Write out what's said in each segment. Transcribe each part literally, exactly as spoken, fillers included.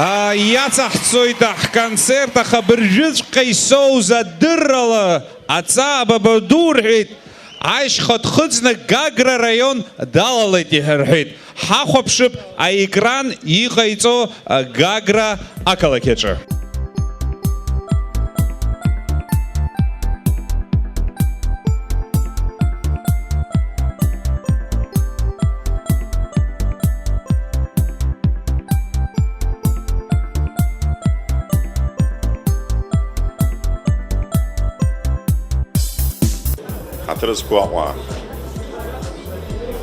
Иацаҳҵоит ҳконцерт, аха абыржәыҵәҟьа исоуз адыррала аҵаа бабаду рҳәеит, ашьха дхыҵны Гагра раион далалеит иҳәа рҳәеит. Ҳахәаԥшып аекран иҟаиҵо Гагра ақалақь аҿы. Ҳаҭыр зқәу Аҟәа.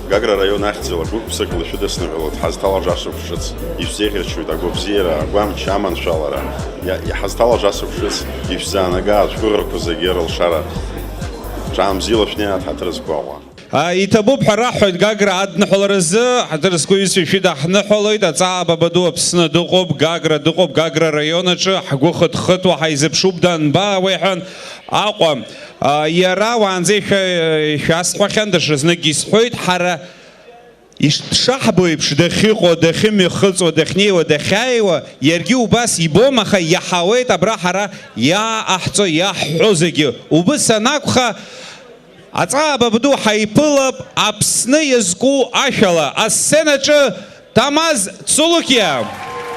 Гагра араион ахьӡала гәык-ԥсыкала шәыдысныҳәалоит, ҳазҭалаз ашықәс ҿыц ишәзеиӷьаршьоит агәабзиара, агәамч, аманшәалара. Иа-, иҳазҭалаз ашықәс ҿыц ишәзаанага ашәҟәыгақәа зегьы рылшара. Ҽаанбзиала шәнеиааит, ҳаҭыр зқәу Аҟәа. А, иҭабуп ҳәа раҳҳәоит Гагра адныҳәаларазы, ҳаҭыр зқәу иҩызцәа шәыдаҳныҳәалоит, аҵаа бабаду Аԥсны дыҟоуп, Гагра дыҟоуп, Гагра араион аҿы ҳгәы хыҭхыҭуа ҳаизыԥшуп данба, уеиҳәан Аҟәа. А, иара уаанӡа ишәа-, шәасҳәахьан, даҽазныкгьы исҳәоит, ҳара иш-, дшаҳбо еиԥш дахьыҟоу, дахьымҩахыҵуа, дахьнеиуа, дахьааиуа, иаргьы убас ибом, аха иаҳауеит абра ҳара иааҟаҳҵо, иаҳҳәо зегьы. Убыс анакәха, аҵаа бабду ҳаиԥылап Аԥсны иазку ашәала, асценаҿы Тамаз Цулукиа.